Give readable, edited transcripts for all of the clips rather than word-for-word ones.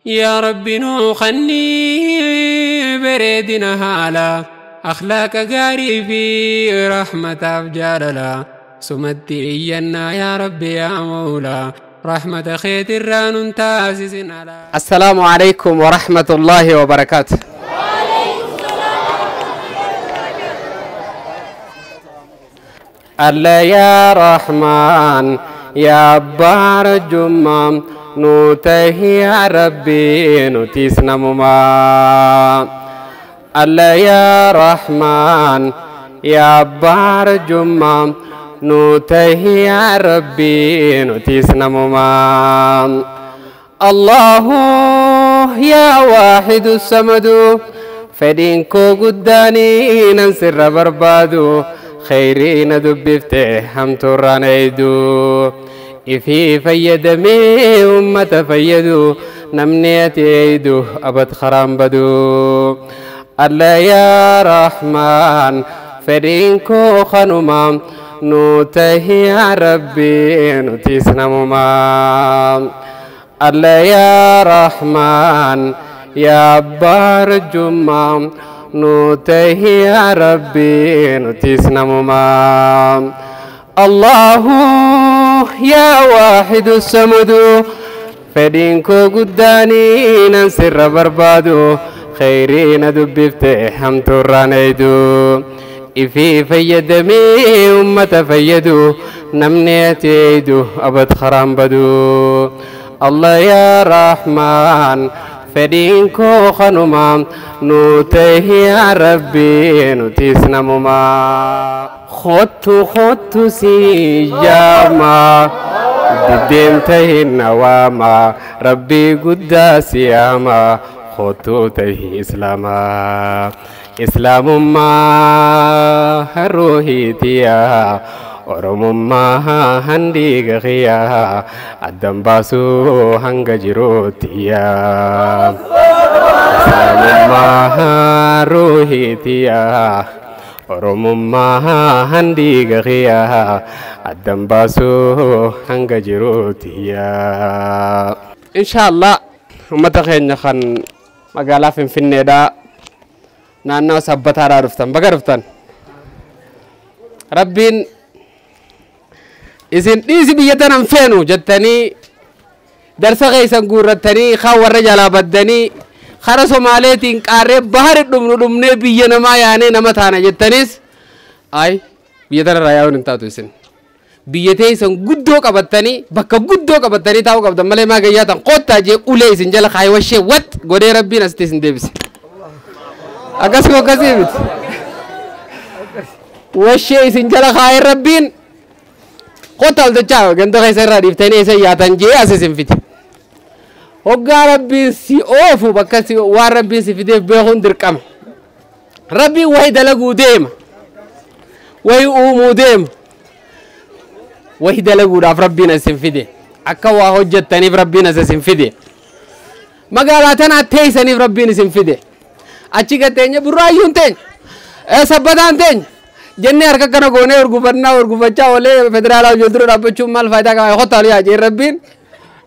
يا رب نوخني بريدنا هالا أخلاق قاري في رحمة أفجاللا سمتي يا ربي يا مولا رحمة خير الران تاسس على. السلام عليكم ورحمة الله وبركاته. الله يا رحمن يا بار جمام نوته يا ربي نتيسنا مما. الله يا رحمن يا بار جمام نوته يا ربي نتيسنا مما. الله يا واحد الصمد فدينكو قداني ننسر بربادو خيرين دبفته هم ترانيدو إفي فيدمي أمة فيدو نمنيتي ايدو أبد خرام بدو. الله يا رحمن فرينكو خنما نوته يا ربي نتيسنا مما. الله يا رحمن يا بار جمام نوته يا ربي نتيسنا مما. الله يا واحد الصمد فدينكو قداني ننسر بربادو خيرين دبفته هم ترانيدو إفي فيدمي أمة فيدو نمنيتي ايدو أبد خرام بدو. الله يا رحمن فدينكو خنما نوته يا ربي نتيسنا مما. خطو خطو سيجاما ددمته النواما ربي قد سياما خطو ته إسلاما إسلام ما روحيتيا أورمما هندي غيا أدم باسو هنجروتيا إسلام ما روحيتيا أورمما هندي غيا أدم باسو هنجروتيا. إن شاء الله ومتخيل خن مقالة في النداء نانا سبتها رفتن بقرفتن ربين isin dhiisi biyya tanan feenu jettanii darsa keessan guurrattanii kaan warra jalaa baddanii kara Somaaleetiin qaarree bahari dhumnu dhumnee biyya namaa yaanee nama taana jettanis ay biyya tanarraa yaa'uun hin taatu. Isin biyya teessan guddoo qabattanii bakka guddoo qabattanii taa'uu qabdan malee maa gayyaa tan qoottaa jee ulee isin jala kaayee wat godhee rabbiin asitti isin deebise. Akkasuma akkasii miti. Washee isin jala kaayee rabbiin qotta ol dachaa ganda keessa irraa dhiiftanii isa yaatan jee as isin fide. Hoggaa rabbiin si oofu bakka si waan rabbiin si fideef beekuun dirqama. Rabbiin wayi dalaguu deema. Wayi uumuu deema. Wayi dalaguudhaaf rabbiin as isin fide. Akka waa hojjettaniif rabbiin as isin fide. Magaalaa tanaa teessaniif rabbiin isin fide. Achi gateenya burraayyuun teenya. Sabbataan teenya. Jennee harka kana goonee urgufannaa urgufachaa olee federaalaa hojii dura dhaabbachuun maal faayidaa qaba? Qotaa yaa jee rabbiin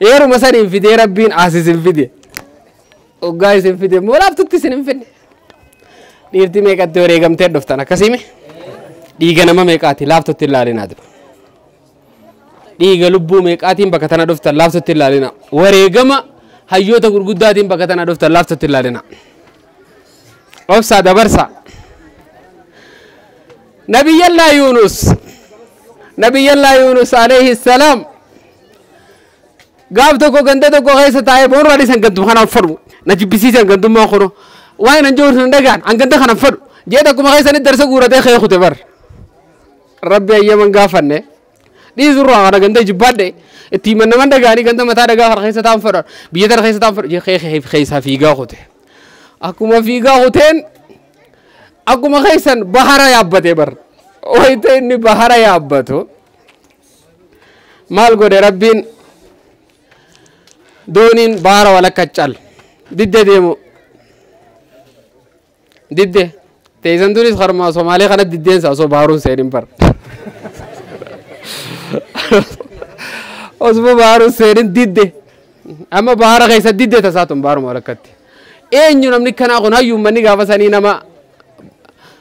yeruma saniin fidee rabbiin as isin fide. Hoggaa isin fide immoo laaftutti isin hin fidne. Dhiirti meeqatti wareegamtee dhuftan akkasiime? Dhiiga nama meeqaati laaftutti ilaalinaa dura. Dhiiga lubbuu meeqaatiin bakka tana dhuftan laaftutti ilaalinaa. Wareegama hayyoota gurguddaatiin bakka tana dhuftan laaftutti ilaalinaa. Obsaa dabarsaa. نبي الله يونس نبي الله يونس عليه السلام قاب توكو غنده توكو غيسة تايه بون رالي سن غندو خانا فرو نجيب بسيسان غندو ما خرو وين نجور سندغان ان غنده خانا فرو جيدا كما غيسة ندرس غورته خي خوته بر ربي ايمن غافنه دي زرو انا غنده جباده اتي من من دغاني غنده متا دغا خيسة تام فرو بيتر خيسة تام فرو خي خي خيسة فيغا خوته اكما فيغا خوتين akkuma keessan bahara yaabbate bar wayita inni bahara yaabbatu maal godhe rabbiin dooniin bahara walakka cal didde deemu didde teessan tunis harma Somaalee kana diddeensa osoo baharuun seenin bar osoo baharuun seenin didde Amma bahara keessa diddee tasaatun baharuma walakkatti. Eenyu namni kanaa kun hayyuu manni gaafa sanii nama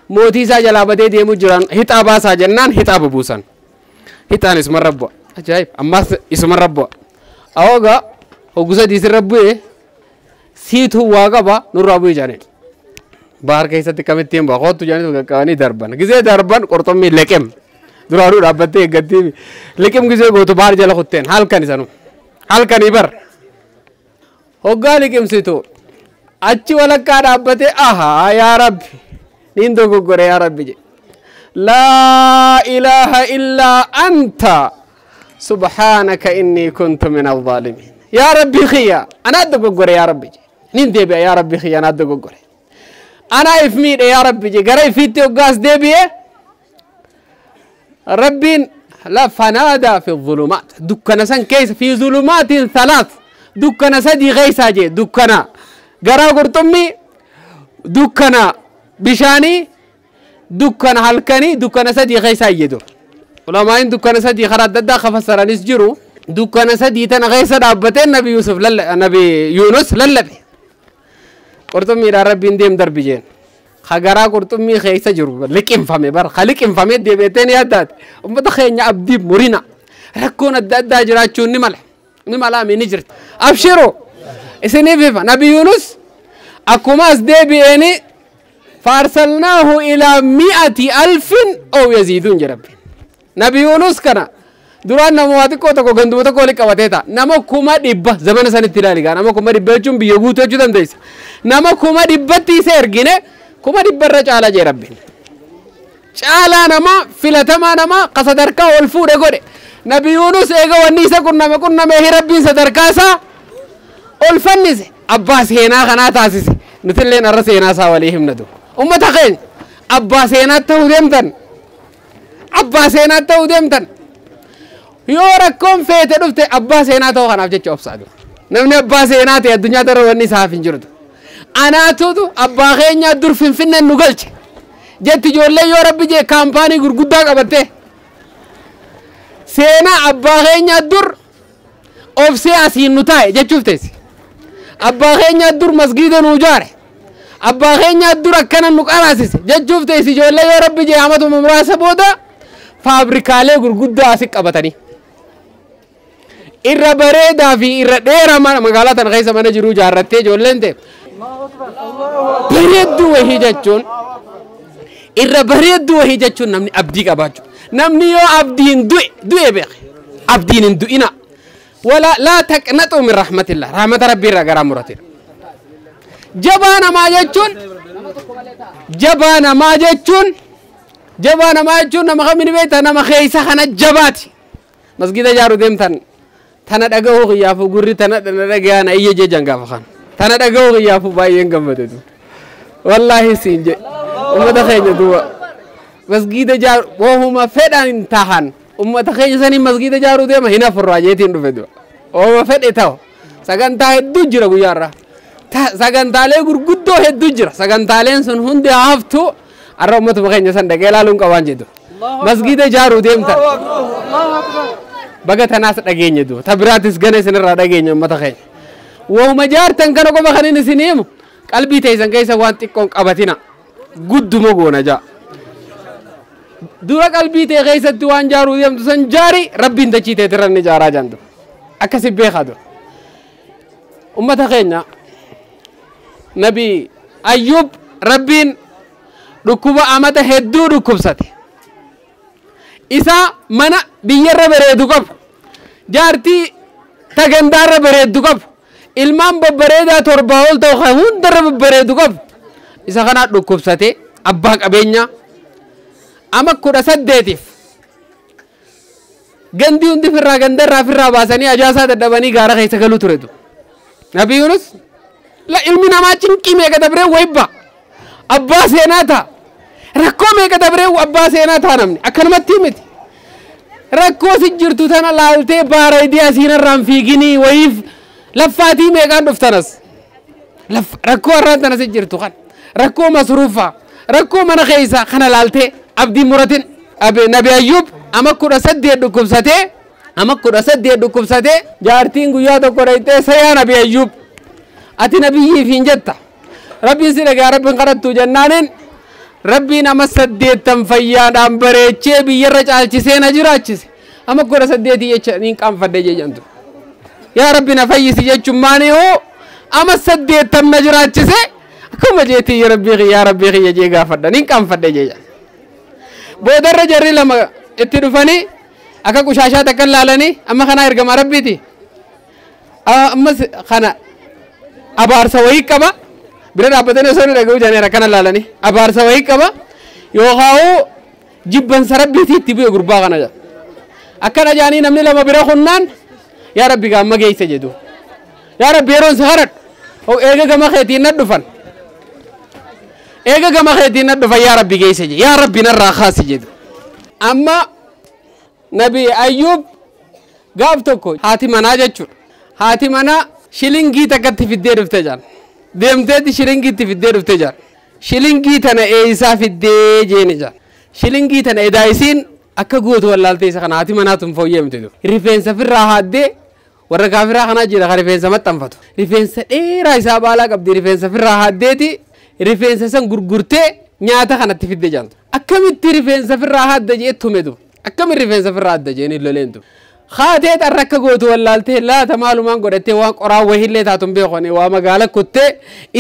mootii isaa jalaa badee deemuu jiran hixaa baasaa jennaan hixaa bubuusan. Hixaan isumarra bu'a. Ajaa'ib ammas isumarra bu'a. Awoogaa hoggusa diisirra bu'ee siitu waa qaba nurraa bu'ee jaaniin. Bahar keessatti kamittiin bu'a kootu jaanitu qaqqabanii darban. Gizee darban qurxummii leqem. Duraanuu dhaabbattee eeggattii leqem gizee gootu bahar jala kutteen halkan isanu. Halkanii bar. Hoggaa liqimsitu achi walakkaa dhaabbatee ahaa yaa rabbi niin dogoggore yaa rabbi jedhe. Laa ilaaha illaa anta subhaanaka innii kuntu min alzaalimiin. Yaa rabbi kiyya anaa dogoggore yaa rabbi jedhe. Niin deebi'a yaa rabbi kiyya anaa dogoggore. Anaa if miidhe yaa rabbi jedhe gara ifiitti hoggaas deebi'e rabbiin la fanaadaa fi zulumaat dukkana san keessa fi zulumaatiin thalaat dukkana sadii keessaa jee dukkana garaa qurxummii dukkana bishaanii dukkana halkanii dukkana sadii keessaa jedhu ulamaa'iin dukkana sadii karaa adda addaa kafassaranis jiru dukkana sadii tana keessa dhaabbatee nabi Yusuf nabi Yunus lallabe qurxummiidhaan rabbiin deem darbi jeen ka garaa qurxummii keessa jiru liqimfame bar ka liqimfame deebi'eeteen yaaddaate ummata keenya abdii murina rakkoon adda addaa jiraachuun ni mala ni malaami ni jirti abshiru isiniif ifa nabi Yunus akkuma as deebi'eeni faarsalnaahu ilaa mi'ati alfin ow yaziiduun jedhabbi nabi Yunus kana duraan nama waa xiqqoo tokko ganduma tokko walitti qabatee ta'a nama 100,000 zamana sanitti ilaali gaa nama 100,000 jechuun biyya guutuu jechuu dandeessa nama 100,000tti isa ergine 100,000 irra caalaa jee rabbiin caalaa nama filatamaa nama ka sadarkaa ol fuudhe godhe nabi Yunus eega wanni isa qunname qunnamee rabbiin sadarkaa isaa ol fannise abbaa seenaa kanaa taasise nutilleen arra seenaa isaa walii himnatu ummata keenya abbaa seenaa ta'uu deemtan abbaa seenaa ta'uu deemtan yoo rakkoon feete dhufte abbaa seenaa ta'uu kanaaf jecha obsaa dura namni abbaa seenaa ta'e addunyaa irra wanni isaaf hin jirtu anaatutu abbaa keenya dur finfinneen nu galche jetti ijoollee yoo rabbi jee kaampaanii gurguddaa qabatte seenaa abbaa keenya dur obsee asiin nu taa'e jechuuf teessi abbaa keenya dur masgiida nu ijaare abbaa keenya dur akkana nu qaraasise jechuuf teessi ijoollee yoo rabbi jee amatuma muraasa booda faabrikaalee gurguddaa asi qabatanii irra bareedaa fi irra dheeraa magaalaa tana keessa mana jiruu ijaarrattee ijoolleen ta'e bareedduu wahii jechuun irra bareedduu wahii jechuun namni abdii qabaachuu namni yoo abdiin du'e du'e beeke abdiin hin du'ina wala laa taqnaxuu min rahmatillah rahmata rabbii irraa garaa muratina jabaa namaa jechuun jabaa namaa jechuun jabaa namaa jechuun nama kamiin beekta nama keessa kana jabaati masgida ijaaruu deemtan tana dhaga'uu qiyyaafuu gurri tana dhaga'aa na iyya jejan gaafa kana tana dhaga'uu qiyyaafuu baay'een gammadeetu wallaahi siin je ummata keenya duuba masgida ijaaru wohuma fedhan hin tahan ummata keenya sanii masgida ijaaruu deema hin afurraa jeetiin dhufe duuba wohuma fedhe ta'u sagantaa hedduu jira guyyaarraa sagantaalee gurguddoo hedduu jira sagantaaleen sun hundi haftu arra ummatuma keenya san dhaqee ilaaluun qabaan jedhu masgida ijaaruu deemtan baga tanaas dhageenya duuba ta biraatis gana isinirraa dhageenya ummata keenya wohuma jaartan kana qofa kan inni isin himu qalbii teessan keessa waan xiqqoon qabatina gudduma goona jaa dura qalbii tee keessatti waan jaaruu deemtu san jaari rabbiin dachii teetirra inni jaaraa jaantu akkasi beekaa dura ummata keenya nabi Ayyub rabbiin dhukkuba amata hedduu dhukkubsate isa mana biyyarra bareedu qabu jaartii tagandaarra bareeddu qabu ilmaan babbareedaa 7 ol ta'u kan hundarra babbareedu qabu isa kanaa dhukkubsate abbaa qabeenyaa ama 18tiif gandii hundi firraa gandarraa firraa baasanii ajaasaa dadhabanii gaara keessa galuu turetu nabi Yunus la ilmi namaa cinqii meeqa dabree wayibba abbaa seenaa ta'a rakkoo meeqa dabree abbaa seenaa ta'a namni akkanumatti miti rakkoo si jirtu tana laaltee baara idii asiinarraan fiiginii wayiif laffaatii meeqaan dhuftanas rakkoo har'aan tana si jirtu kan rakkoo masruufaa rakkoo mana keessaa kana laaltee abdii muratin nabi Ayyub ama 18 dhukkubsatee Ama 18 dhukkubsatee jaartiin guyyaa tokko dhayxee sayaa Nabi Ayyuub ati nabiyyiif hin jetta rabbiin si dhagaa rabbiin kadhattu jennaaniin rabbiin ama 8 fayyaadhaan bareechee biyyarra caalchisee na jiraachise ama 18 jecha niin qaanfadhe jejantu yaa rabbi na fayyisi jechuun maani hoo ama 8 na jiraachise akkuma jeetii yaa rabbii kiyya jee gaafadha niin qaanfadhe jejan boodarra jarri lama itti dhufanii akka qushaashaa takka laalanii amma kanaa ergama rabbiiti ammas kana abaarsa wayii qaba bira dhaabbatanii osoo inni dhaga'uu jedhanii akkana laalanii abaarsa wayii qaba yookaan jibbansa rabbiitii itti bu'e gurbaa kana jedha akkana jedhanii namni lama bira kunnaan yaa rabbi gaamma geesse jedhu yaa rabbi yeroon si kadhadhu eega gama keetiin na dhufan eega gama keetiin na dhufan yaa rabbi geesse jedhu yaa rabbi narraa kaasi jedhu amma Nabi Ayyuub gaaf tokko haati manaa jechuudha haati manaa shilingii takkatti fiddee dhufte jaan deemteetti shilingiitti fiddee dhufte jaan shilingii tana eeysaa fiddee jeeni jaan shilingii tana edaa isiin akka gootu wallaaltee isa kana haati manaa tun fooyyee miti rifeensa firraa haaddee warra kaafiraa kanaa jira ka rifeensa maxxanfatu rifeensa dheeraa isaa baalaa qabdi rifeensa firraa haaddeeti rifeensa san gurgurtee nyaata kanatti fidde jaantu akkamitti rifeensa firraa haadda jee tume du akkamitti rifeensa firraa haadda jeeni loleentu haatee xarra akka gootu wallaaltee laata maalumaan godhattee waan qoraan wahillee taatun beekone waa magaala kuttee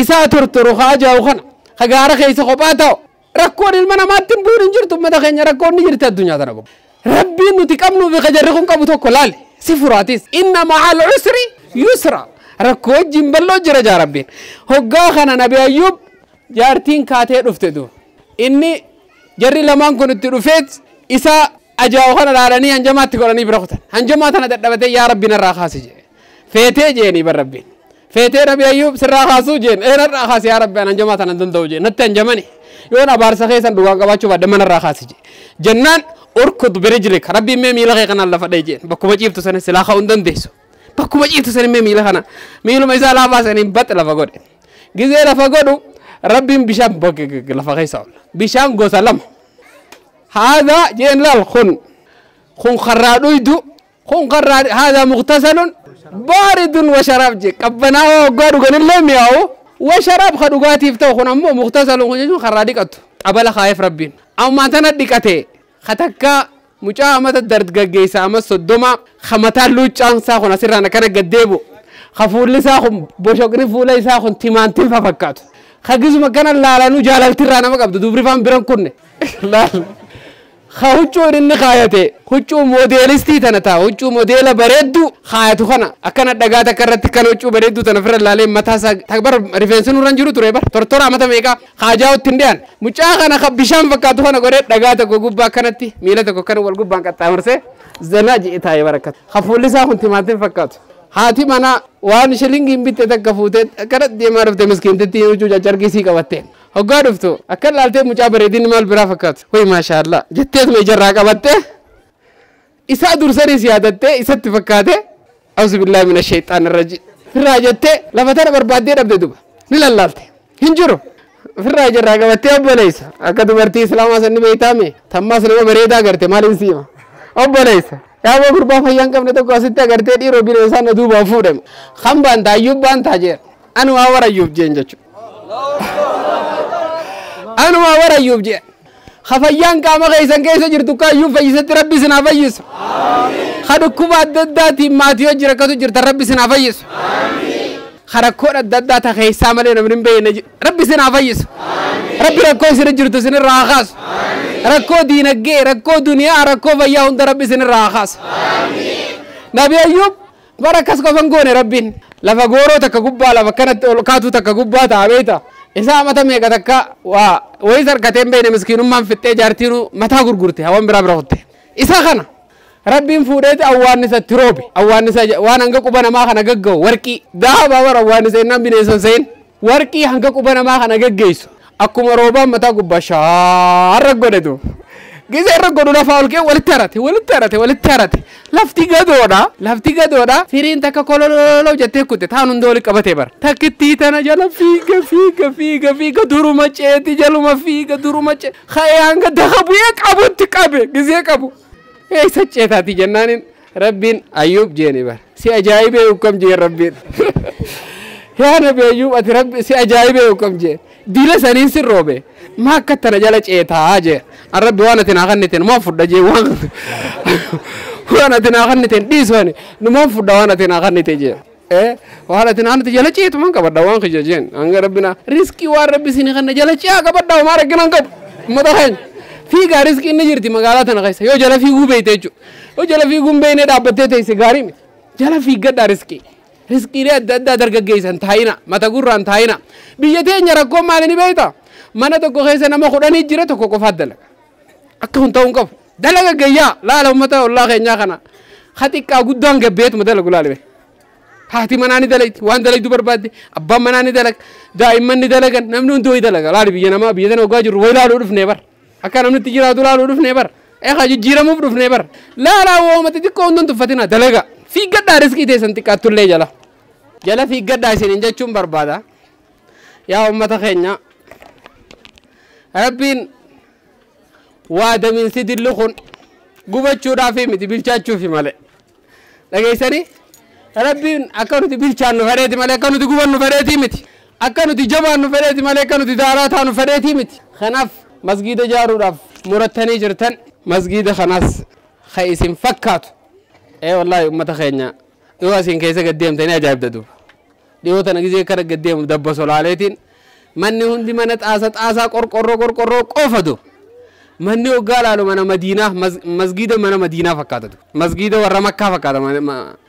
isaa tortoru haa jaa'u kana ka gaara keessa kophaa ta'u rakkoon ilma namaatti hin bu'uun hin jirtu ummata keenya rakkoon ni jirti addunyaa tana goba rabbiin nuti qabnuu fi kajarri kun qabu tokko laale si furaatis inna ma'al usri yusra rakkoo wajjin bal'oo jira jaa rabbiin hoggaa kana Nabi Ayyuub jaartiin kaatee dhufte du inni jarri lamaan kun itti dhufeet isaa ajaa'u kana laalanii hanjamaatti godhanii bira kutan hanjamaa tana dadhabatee yaa rabbi narraa kaasi jee feetee jeenii bar rabbiin feetee Nabi Ayyuub sirraa kaasuu jeen ee narraa kaasi yaa rabbi an hanjamaa tana hin danda'u jeen natti hanjamani yoon abaarsa keessan dhugaan qabaachuu baadhe manarraa kaasi jee jennaan urkud birijlik rabbiin mee miila kee kanaan lafa dha'e jeen bakkuma ciiftu sana silaa ka'uu hin dandeessu bakkuma ciiftu sana mee miila kana miiluma isaa laafaa saniin baxxe lafa godhe gizee lafa godhu rabbiin bishaan lafa keessa oola bishaan gosa lama هذا جين لال خن خن خرادويدو خن خراد هذا مغتسل بارد وشراب جي قبنا وقالوا قال لهم ياو وشراب خدوغاتي فتو خن امو مغتسل خن خرادي قط قبل خايف ربين او ما تندقته ختكا مچا امت درد گگيسا اما صدوما خمتا لوچان سا خن اسرانا كان گديبو خفول سا خن بوشقري فولي سا خن تيمانتين ففكاتو خغزو مكان لالانو جالالترانا ما قبض دوبري فام بران كن لا huccuun inni kaayate huccuu moodeelistii tana ta'a huccuu moodeela bareeddu kaayatu kana akkana dhagaa takka irratti kan huccuu bareeddu tana ofirra laalee mataa isaa bar rifeensi nurra hin jiru ture bar tortora amata meeqaa haajaa itti hin dhiyan mucaa kana ka bishaan fakkaatu kana godhee dhagaa tokko gubbaa akkanatti miila tokko kana wal gubbaan qaxxaamursee zanaa ji'e taa'ee barakkatu hafuulli isaa kun timaatiin fakkaatu haati mana waan shilingiin bitte takka fuutee akkana deemaa dhufte miskiintitti huccuu caccarqisii qabatte hoggaa dhuftu akka laaltee mucaa bareedinni maal biraa fakkaatu hoy maashaallaa jetteetuma ijarraa qabatte isaa dursaniis yaadattee isatti fakkaate auzu billaahi mina shayxaan irrajiim firraa jettee lafa tana barbaaddee dhabde duba ni lallaalte hin jiru firraa ijarraa qabattee obboleessa akka dubartii islaamaa sanni beeytaame tammaas nama bareedaa garte maaliin siima obboleessa yaaboo gurbaa fayyaan qabne tokko asitti agartee dhiiroo bineensaa na duubaan fuudhame kan baanta Ayyuub baantaa jeen anumaa warra Ayyuub jeen jechuudha. Anumaa warra Ayyuub jeen ka fayyaan qaama keessan keessa jirtu ka Ayyuub fayyisetti rabbi isin haa fayyisu. Ka dhukkuba adda addaatiin maatii hojii rakkatu jirtan rabbi isin haa fayyisu. Ka rakkoon adda addaa ta keessaa malee namni hin beekne rabbi isin haa fayyisu. Rabbi rakkoo isin jirtu isin irraa haa kaasu. Rakkoo diinagdee, rakkoo duniyaa, rakkoo fayyaa hunda rabbi isin irraa haa kaasu. Nabi Ayyuub bara akkas qofan goone rabbiin lafa gooroo takka gubbaa lafa kanatti ol kaatu takka gubbaa ta'a beekta. Isaa mata meeqa takka waa wayis harkatee hin beekne miskiinummaan fixxee jaartiinuu mataa gurgurte hawwan biraa bira kutte. Isa kana rabbiin fuudheeti awwaannisa itti roobe awwaannisa waan hanga quba namaa kana gagga'u warqii dahabaa bara awwaannisa innaan bineensa hin se'in warqii hanga quba namaa kana gaggeessu akkuma roobaan mataa gubbaa shaarra godhetu. Gizee irra godhu lafaa ol ka'e walitti harate walitti harate walitti harate lafti gadoodha lafti gadoodha firiin takka kolololo jettee kutte taan hunda walitti qabatee bara takkittii tana jala fiiga fiiga fiiga fiiga duruma ceeti jaluma fiiga duruma ceeti ka'ee hanga daka bu'ee qabutti qabe gizee qabu eessa ceetaati jennaaniin Rabbiin Ayyuub jeeni bar si ajaa'ibee ukkam jeen rabbiin yaa nabi Ayyuub ati rabbi si ajaa'ibee ukkam jeen dila saniin sin roobe maa akka tana jala ceetaa jee an rabbi waan ati naa kanniten maa fudha jee waan waan ati naa kanniten dhiisu ani numaan fudha waan ati naa kannite jee waan ati naa kannite jala ceetu man qabadha waan kiyya jeen hanga rabbina riskii waan rabbi isinii kanna jala ce'aa qabadha homaa rakkinaan qabu ummata keenya fiigaa riskii inni jirti magaalaa tana keessa yoo jala fiiguu beeyte jechuudha yoo jala fiiguu hin beekne dhaabbattee teesse gaarii miti jala fiiggadhaa riskii riskiilee adda addaa dargaggeessan taa'ina mata gurraan taa'ina biyya teenya rakkoon maali ni beekta mana tokko keessa nama 10 jira tokko qofaat dalaga akka hun ta'uu hin qabu dalaga gayyaa laala ummata ollaa keenyaa kana ha xiqqaa guddaan gabbeetuma dalagu laale haati manaa ni dalagti waan dalagdu barbaadde abbaan manaa ni dalaga daa'imman ni dalagan namni hundi wayi dalaga laali biyya namaa biyya tana hoggaa jirru wayi laaluu dhufnee bar akka namni itti jiraatu laaluu dhufnee bar eegaa jijjiiramuuf dhufnee bar laalaa woomati xiqqoo hunduun tuffatina dalaga fiiggadhaa riskii teessan xiqqaattullee jala jala fiiggadhaa isiniin jechuun barbaada yaa ummata keenya rabbiin waa damiinsi dilli kun gubachuudhaafi miti bilchaachuufi malee dhageessanii rabbiin akka nuti bilchaannu fedheeti malee akka nuti gubannu fedheetii miti akka nuti jabaannu fedheeti malee akka nuti daaraa taanu fedheetii miti kanaaf masgiida ijaaruudhaaf murattanii jirtan masgiida kanas ka isin fakkaatu wallaahi ummata keenya yoo asiin keessa gad deemtanii ajaa'ibda duuba dhiyoo tana gizee kana gad deemu dabba solaaleetiin manni hundi mana xaasa xaasaa qorqorroo qorqorroo qofa du manni hoggaa laalu mana madiinaa masgiida mana madiinaa fakkaata du masgiida warra makkaa fakkaata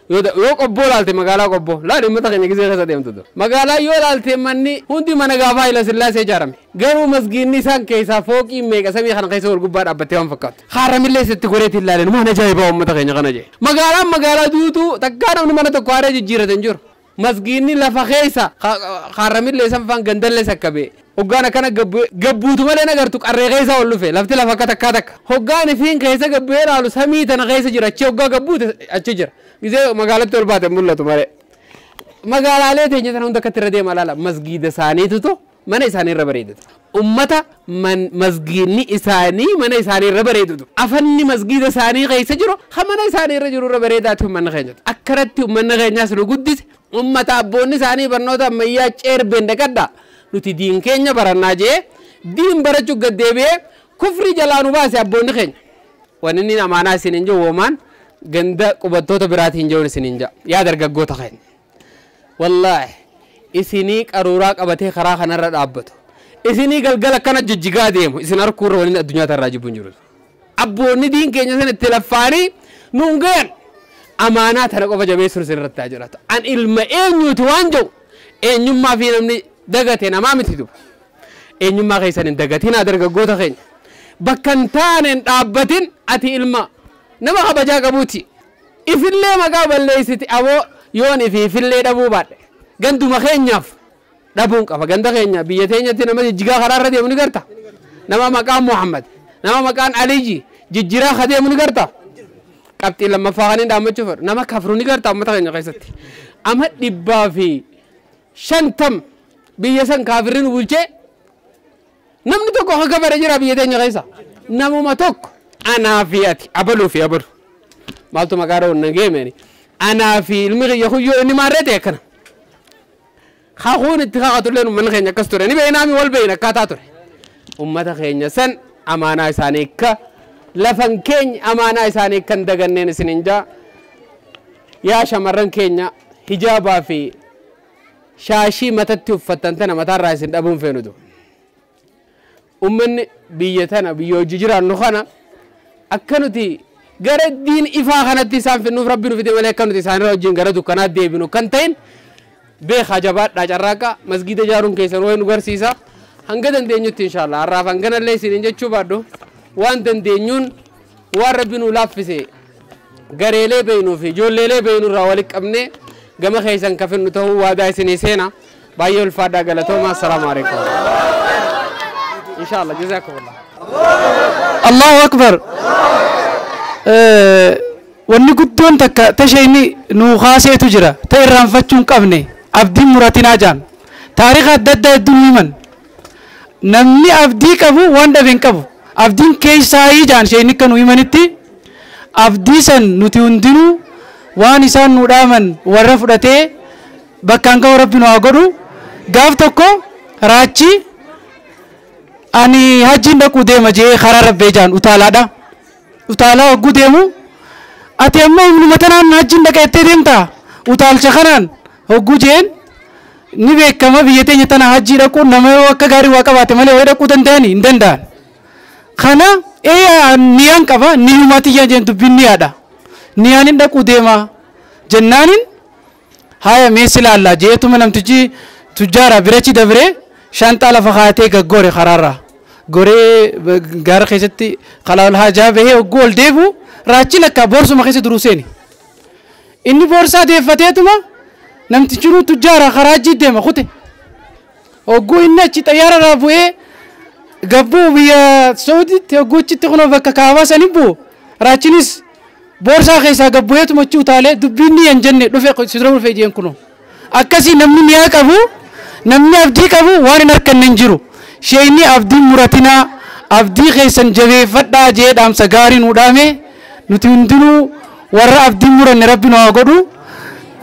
yoo qobboo laalte magaalaa qobboo laali ummata keenya gizee keessa deemtu du magaalaa yoo laalte manni hundi mana gaafaa Haayila Sillaasee ijaarame garuu masgiidni isaan keessaa fooqii meeqa samii kana keessa wal gubbaa dhaabbattee waan fakkaatu haaramillee sitti goreetiin laaleen waan ajaa'ibaa ummata keenya kana jee magaalaan magaalaa duutuu takkaa namni mana tokko haaree jijjiirate hin jiru masgiidni lafa keessa haaramillee san faan gandallee sakkabee hoggaan akkana gabbuutu malee nagartu qarree keessa ol dhufe lafti lafa akka takkaa takka hoggaan ifiin keessa gabbu'ee laalu samii tana keessa jira achi hoggaa gabbuute achi jira gizee magaalatti ol baate mul'atu malee magaalaalee teenya tana hunda akkatti irra deema laala masgiida isaaniitutu mana isaanii irra bareedatu ummata masgiidni isaanii mana isaanii irra bareedatu afanni masgiida isaanii keessa jiru ha mana isaanii irra jiru irra bareedaati ummanni keenyatu akkanatti ummanni keenyaas nu guddise ummata abboonni isaanii barnoota ammayyaa ceerbeen dhaqadhaa nuti diin keenya barannaa jee diin barachuu gad deebi'ee kufrii jalaa nu baase abboonni keenya wanni inni amaanaa isin hin jiru woomaan ganda qubattoota biraatiin jiruun isin hin jaa yaa dargaggoota keenya wallaahi isinii qaruuraa qabatee karaa kanarra dhaabbatu isinii galgala akkana jijjigaa deemu isin harkuurra waliin addunyaa tarraa jibbu hin jiru abboonni diin keenya sana itti laffaanii nuun gayan amaanaa tana qofa jabeessuun isin irratti haa jiraatu an ilma eenyuuti waan jiru eenyummaa fi namni dagate namaa miti duba eenyummaa keessan hin dagatinaa dargaggoota keenya bakka hin taane hin dhaabbatin ati ilma nama kabajaa qabuuti ifillee maqaa balleessiti aboo yoon ifi ifillee dhabuu baadhe ganduma keenyaaf dhabuun qaba ganda keenya biyya teenyatti nama jijjigaa karaarra deemu ni garta nama maqaan Muhammad nama maqaan Aliyyi jijjiraa ka deemu ni garta qabxii lammaffaa kan hin dhaammachuu fedhu nama kafru ni garta uummata keenya keessatti ama 150 biyya san kaafirri nu bulchee namni tokko akka kafare jira biyya teenya keessa namuma tokko anaa fi ati abaluu fi abalu maaltu maqaa dha'uun na geemeni anaa fi ilmi kiyya kuyyoo inni maarree ta'e akkana kakuun itti kakatulleen uummanni keenya akkas ture ni beeknaami wal beekna akkaataa ture ummata keenya san amaanaa isaanii akka lafan keenya amaanaa isaanii kan daganneen isin hin jaa yaa shamarran keenya hijaabaa fi shaashii matatti uffattan tana mataarraa isin dhabuun feenutu ummanni biyya tana biyya hojii jiraannu kana akka nuti gara diin ifaa kanatti isaan finnuuf rabbi nu fide malee akka nuti isaanirra wajjin gara dukkanaatti deebinu kan ta'in beekaa jabaadhaa carraaqa masgiida ijaaruun keessan wayi nu garsiisa hanga dandeenyutti inshaallah har'aaf hanganallee isiniin jechuu baadhu waan dandeenyuun waan rabbi nu laaffise gareelee beeynuu fi ijoolleelee beeynuu irraa walitti qabnee gama keessan kafinnu ta'uu waadaa isinii seena baay'ee ulfaadhaa galatooma assalaamu alaikum inshaallah jazaakumullah Allahu akbar wanni guddoon takka tashayni nu kaaseetu jira ta irraanfachuu hin qabne abdiin muratinaa jaan taariika adda addaa hedduun himan namni abdii qabu waan dhabe hin qabu abdiin keessaayii jaan shayni akka nu himanitti Abdii san nuti hundinuu waan isaan nu dhaaman warra fudhatee bakkaan ga'u Rabbi nu haa godhu. Gaaf tokko raachi ani hajjiin dhaquu deema jee karaa rabbee jaan utaalaadha. Utaalaa hogguu deemu, ati ammoo humnuma tanaan hajjiin dhaqa jettee deemtaa utaalcha kanaan hogguu jeen, ni beekama biyya teenya tana hajjii dhaquun nama yoo akka gaarii waa qabaate malee wayii dhaquu danda'ani hin danda'an. Kana ee niyaan qaba, niyumaa tiyyaan jeen, dubbiin niyaadha. Niyaan hin dhaquu deema jennaanin, haya meessi laallaa jeetuma namtichi tujjaara birachi dabree shanxaa lafa kaatee gaggoore karaarraa. Goree gaara keessatti kalaa haajaa bahee hogguu ol deebi'u, raachi lakkaa boorsuma keessa duruu seeni. Inni boorsaa deeffateetuma namtichi nuu tujjaara karaa hajjii deema kute. Hogguu inni achi xayyaara irraa bu'ee gabbuu biyya Saawudiitti, hogguu achitti kunoo bakka kaabaa sanii bu'u, raachinis boorsaa keessaa gabbu'eetuma achi utaalee, dubbiin ni hin jenne dhufe si dura dhufe jeen kunoo. Akkasii namni mi'aa qabu, namni abdii qabu waan hin harkanne hin jiru. Sheeyni abdii muratinaa, abdii keessan jabeeffadhaa jee dhaamsa gaarii nuu dhaame. Nuti hundinuu warra abdii muranne Rabbi nu haa godhu.